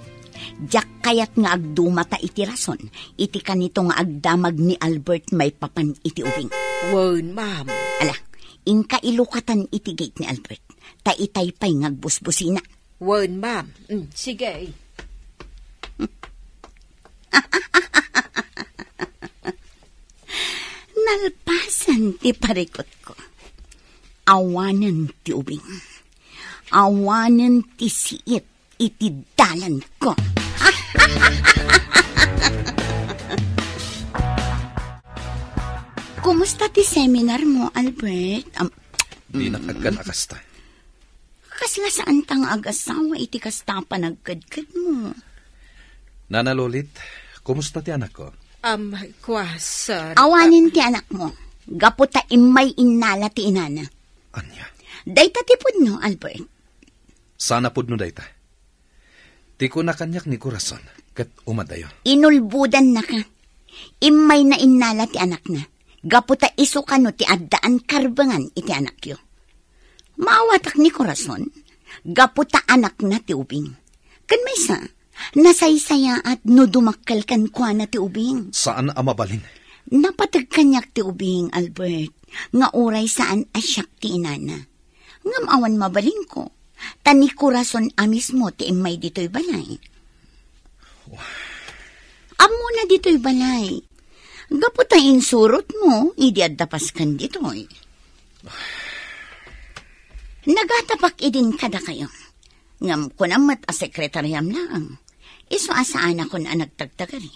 Diak kayat nga agdumata iti rason iti kanito nga agdamag ni Albert maipapan iti ubing. Wen, ma'am. Ala, inka ilukatan iti gate ni Albert. Ta itay pay nga agbusbusina. Wen, ma'am. Mm, sige. Nalpasan ti parikutko. Awanen ti ubing. Awanen ti siit iti dalanko. Kumusta ti seminar mo, Albert? Am- Dinak agkan a kasta. Kasla saanta nga agasawa iti kasta a panagkedkedmo? Nana Lolit, kumusta ti anakko? Am, kua, sir. Awanen ti anakmo. Gapu ta immay innala ti inana. Ania? Dayta ti pudno, Albert. Saan a pudno dayta? Ti kuna kaniak ni Corazon, ket umadayo. Inulbodannaka. Immayna innala ti anakna. Gapu ta isu kano ti addaan karbengan iti anakyo. Maawatak ni Corazon, gapu ta anakna ti ubing. Ken maysa, nasaysayaat no dumakkel kenkuana ti ubing. Saan a mabalin. Napateg kaniak ti ubing, Albert, nga uray saan a siak ti inana. Ngem awan mabalinko, ta ni Corazon a mismo ti immay ditoy balay. Ammona ditoy balay. Gapu ta insurotmo idi adda pasken ditoy. Nagatapak idin kadakayo. Ngem kunam met a sekretariam laeng. Isu a saanakon a nagtagtagari.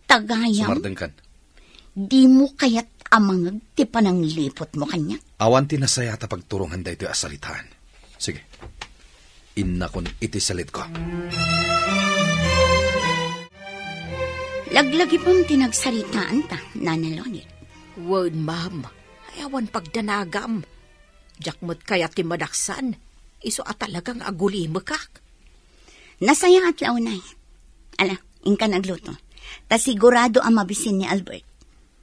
Tagayam. Sumardengkan. Dimo kayat a mangeg ti panangliputmo kaniak? Awan ti nasayaat a pagturongan daytoy a saritaan. Sige. Innakon iti saledko. Laglagipem ti nagsaritaanta, Nana Lolit. Wen, ma'am. Ay, awan pagdanagam. Diak met kayat ti madaksan. Isu a talagang agulimekak. Nasayaat la unay. Ala, inka nagluto. Ta sigurado a mabisin ni Albert.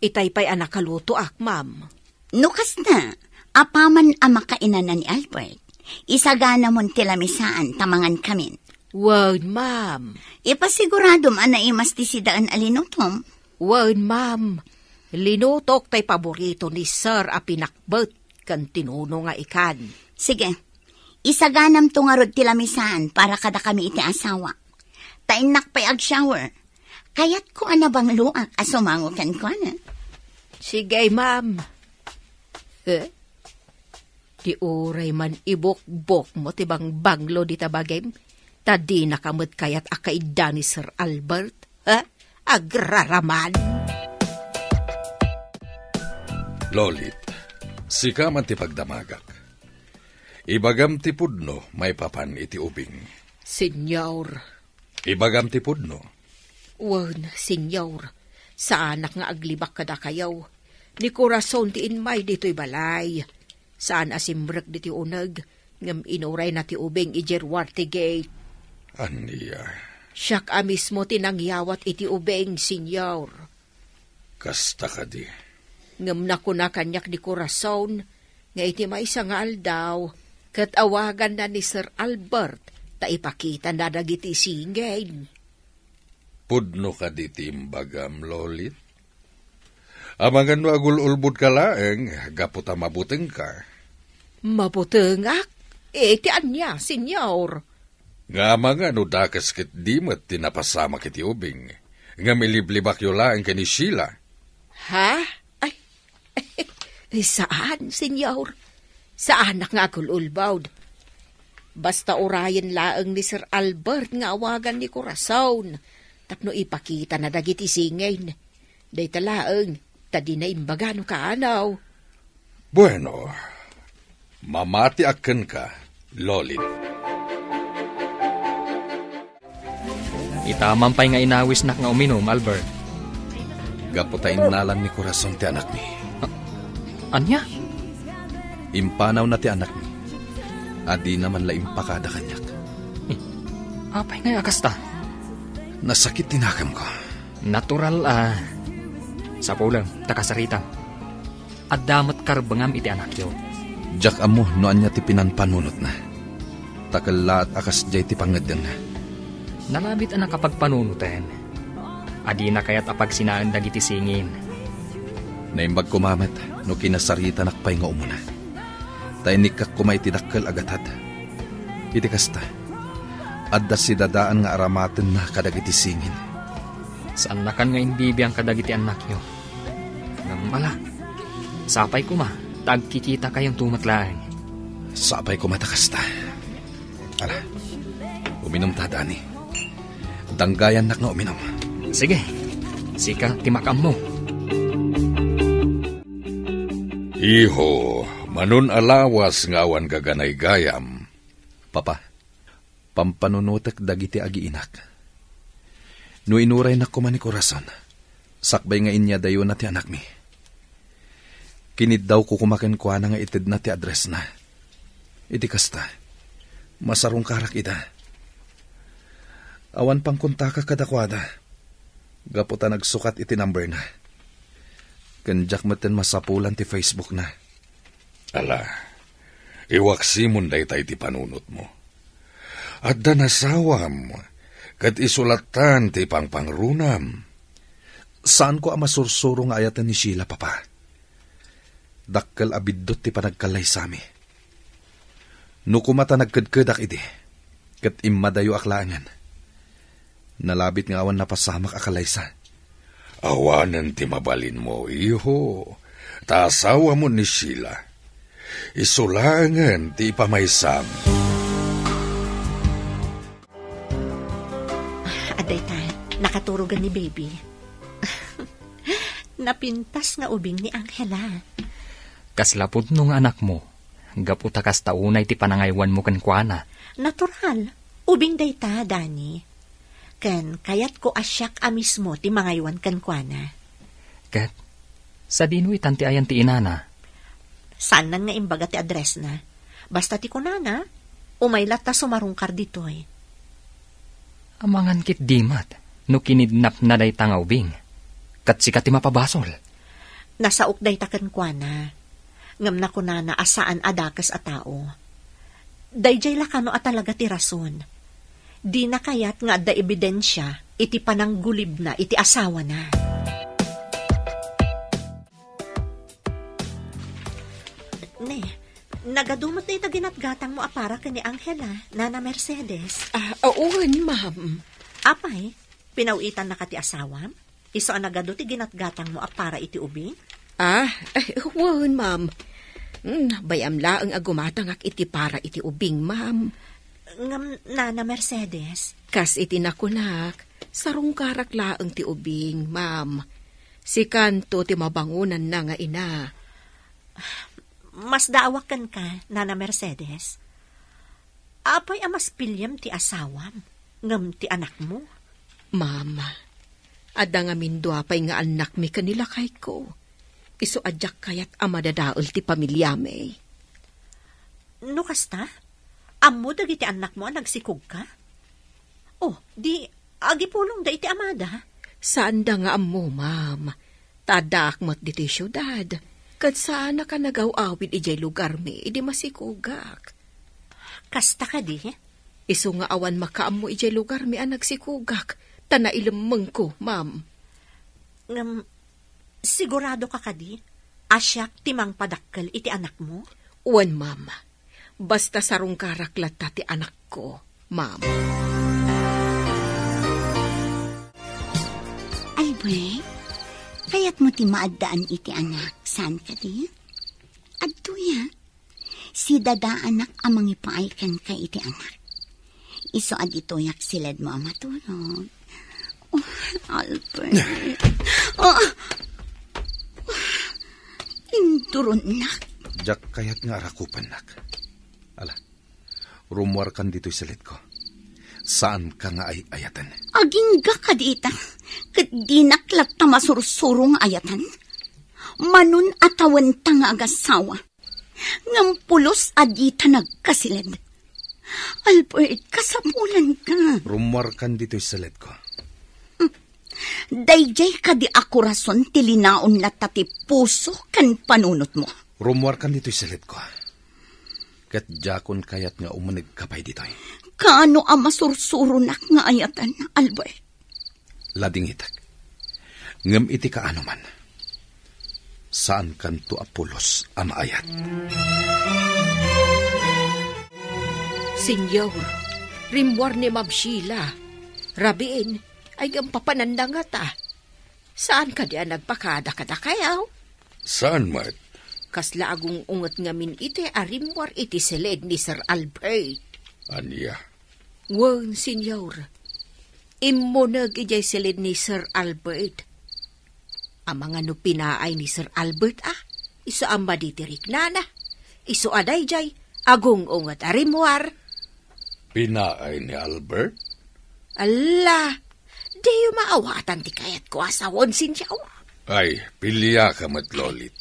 Itay pay a nakalutoak, ma'am. No kasta, apaman a makainana ni Albert, isaganamon ti lamisaan ta mangankamin. Wen, ma'am. Ipasiguradom a naimas ti sidaen a linutom. Wen, ma'am. Linutok tay paborito ni Sir a pinakbet ken tinuno nga ikan. Sige. Isaganamto ngarud ti lamisaan para kadakami iti asawa. Ta innak pay agshower. Kayatko a nabangloak a sumango kenkuana. Sige, ma'am. Eh? Ti uray man ibukbokmo ti bangbanglo dita bagim, ta dinaka met kayat a kaidda ni Sir Albert, ha? Agraraman! Lolit, sika man ti pagdamagak. Ibagam ti pudno maipapan iti ubing. Senyor. Ibagam ti pudno. Wen, Senyor, saanak nga aglibak kadakayo. Ni Corazon ti immay ditoy balay. Saan a simrek ditoy uneg, ngem inurayna ti ubing idiay ruar ti gate. Ania? Siak a mismo ti nangyawat iti ubing, Senyor. Kasta kadi? Ngem nakuna kaniak ni Corazon nga iti maysa nga aldaw, ket awaganna ni Sir Albert ta ipakitana dagiti singin. Pudno kadi ti imbagam, Lolit? Amangan no agul-ulbodka laeng gapu ta mabutengka. Mabutengak? Iti ania, Senyor? Nga amangan no dakes ket di met ti napasamak iti ubing, ngem iliblibakyo laeng ken ni Sheila. Ha? Ay, saan, Senyor. Saanak nga agul-ulbod. Basta urayen laeng ni Sir Albert nga awagan ni Corazon tapno ipakitana dagiti singin. Dayta laeng, ta dina imbaga no kaanaw. Bueno, mamatiak kenka, Lolit. Itaman pay nga inawisnak nga uminum, Albert. Gapu ta innalan ni Corazon ti anakmi. A-, ania? Impanawna ti anakmi. A dina man la impakada kaniak. Eh, apay ngay a kasta? Nasakit ti nakemko. Natural a. Sapulem, ta kasaritam. Adda met karbengam iti anakyo. Diak ammo no ania ti pinanpanunotna. Ta kellaat a kasdiay ti pangngeddengna. Nalabit a nakapagpanunoten. A dina kayat a pagsinaen dagiti singin. Naimbag koma met no kinasaritanak pay nga umuna. Ta inikkak koma iti dakkel a gatad. Iti kasta, adda sidadaan nga aramatenna kadagiti singin. Saannakan nga imbibiang kadagiti annakyo. Ngem ala, sapay koma ta agkikitakayon met laeng. Sapay koma ta kasta. Ala, uminum ta, Dani. Danggayannak nga uminum. Sige, sika ti makaammo. Iho, manon a lawas nga awan gaganaygayam. Papa, pampanunotek dagiti agiinak. No inuraynak koma ni Corazon, sakbay nga inyadayona ti anakmi. Kiniddawko koma kenkuana nga itedna ti addressna. Iti kasta, masarungkarak ida. Awan pangkontaka kadakuada, gapu ta nagsukat iti numberna. Ken diak metten masapulan ti Facebookna. Ala, iwaksimon dayta iti panunotmo. Adda nasawam, ket isu lattan ti pangpangrunam. Saanko a masursuro nga ayaten ni Sheila, Papa. Dakkel a biddut ti panagkallaysami. No koma ta nagkedkedak idi, ket immadayoak laengen. Nalabit nga awan napasamak a kallaysa. Awanen ti mabalinmo, iho. Ta asawamo ni Sheila. Isu laengen ti ipamaysam. Adda ita, nakaturogen ni baby. Napintas nga ubing ni Angela. Kasla pudno nga anakmo, gapu ta kasta unay ti panangaywanmo kenkuana. Natural. Ubing dayta, Dani. Ken kayatko a siak a mismo ti mangaywan kenkuana. Ket, sadino itan ti ayan ti inana? Saannan nga imbaga ti addressna. Basta ti kunana, umay latta sumarungkar ditoy. Amangan ketdi met no kinidnapna dayta nga ubing, ket sika ti mapabasol. Nasaok dayta kenkuana, ngem nakunana a saan a dakes a tao. Daydiay la kano a talaga ti rason. Dina kayat nga adda ebidensia iti pananggulibna iti asawana. Ne, nagadu met dayta ginatgatangmo a para ken ni Angela, Nana Mercedes. Ah, wen, ma'am. Apay, pinaw-itannaka ti asawam? Isu a nagadu ti ginatgatangmo a para iti ubing? Ah, eh, wen, ma'am. Hmm, bay-am laeng a gumatangak iti para iti ubing, ma'am. Ngem, Nana Mercedes? Kas iti nakunak, sarungkarak laeng ti ubing, ma'am. Sikanto ti mabangonanna nga ina. Masdaawak kenka, Nana Mercedes. Apay a mas piliem ti asawam ngem ti anakmo? Ma'am, adda ngamin dua pay nga annakmi ken ni lakayko. Isu a diak kayat a madadael ti pamiliami. No kasta, ammo dagiti annakmo a nagsikogka? Oh, di agipulongda iti amada? Saanda nga ammo, ma'am. Ta addaak met ditoy siudad, ket saanak a nagaw-awid idiay lugarmi idi masikogak. Kasta kadi? Isu nga awan makaammo idiay lugarmi a nagsikogak, ta nailemmengko, ma'am. Ngem, siguradoka kadi a siak ti mangpadakkel iti anakmo? Wen, ma'am. Basta sarungkarak latta ti anakko, ma'am. Albert, kayatmo ti maaddaan iti anak, saan kadi? Adtoya, sidadaanak a mangipaay kenka iti anak. Isu a ditoyak siledmo a matulog. Oh, Albert. Oh. Induronnak. Diak kayat nga arakupennak. Ala, rummuarkan ditoy siledko. Saanka nga ay-ayaten. Agingga kadita, ket dinak latta masursuro nga ayatan. Manon a tawenta nga agasawa. Ngem pulos a dita nagkasiled. Albert, kasapulanka. Rummuarkan ditoy siledko. Daydiay kadi a korason ti linaon latta ti puso ken panunotmo. Rummuarkan ditoy siledko. Ket diakon kayat nga umunegka pay ditoy. Kaano a masursuronak nga ayatan, Albert? Ladingitek. Ngem iti kaanoman, saankanto a pulos a maayat. Senyor, rimmuar ni Ma'am Sheila. Rabiin, ay ngem papananna ngata. Saan kadi a nagpakada kadakayaw? Saan met? Kasla agung-unget ngamin iti a rimmuar iti siled ni Sir Albert. Ania? Wen, Senyor. Immuneg idiay siled ni Sir Albert. Amangan no pinaay ni Sir Albert, a? Isu a madi ti riknana. Isu a daydiay, agung-unget a rimmuar. Pinaay ni Albert? Alla, diyo maawatan ti kayatko a sawen, Senyor. Ay, piliaka met, Lolit.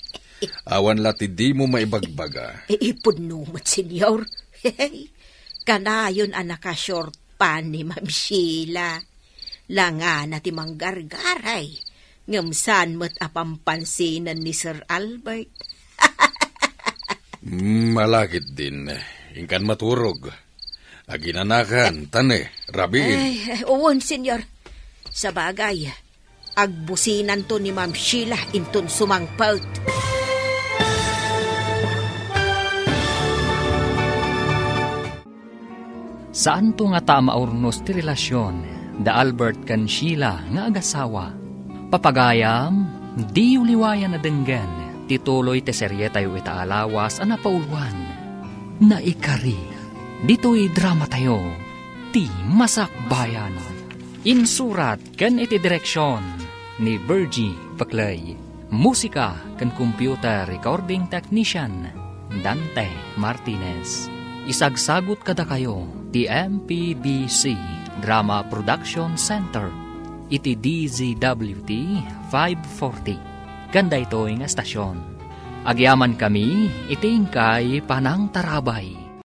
Awan la ti dimo maibagbaga. Ipudno met, Senyor. Kanayon a naka-short Napan ni Ma'am Sheila. Langana ti manggargaray, ngem saan met a pampansinan ni Sir Albert. Mm, malakit din. Inkan maturog. Aginanakan, tane, rabiin. Ay, wen, senyor. Sabagay, agbusinanto ni Ma'am Sheila inton sumangpet. Saanto ngata a maurnos ti relasion da Albert ken Sheila nga agasawa. Papagayam, diyo liwayan a denggen ti tuloy ti serietayo ita a lawas a napauluan. Naikari, ditoy dramatayo, ti Masakbayan. Insurat ken iti direksion ni Virgie Peclay. Musika ken computer recording technician, Dante Martinez. Isagsagut kadakayo ti M P B C Drama Production Center iti D Z W T five forty. Ken daytoy nga estasion, agyamankami iti inkay panangtarabay.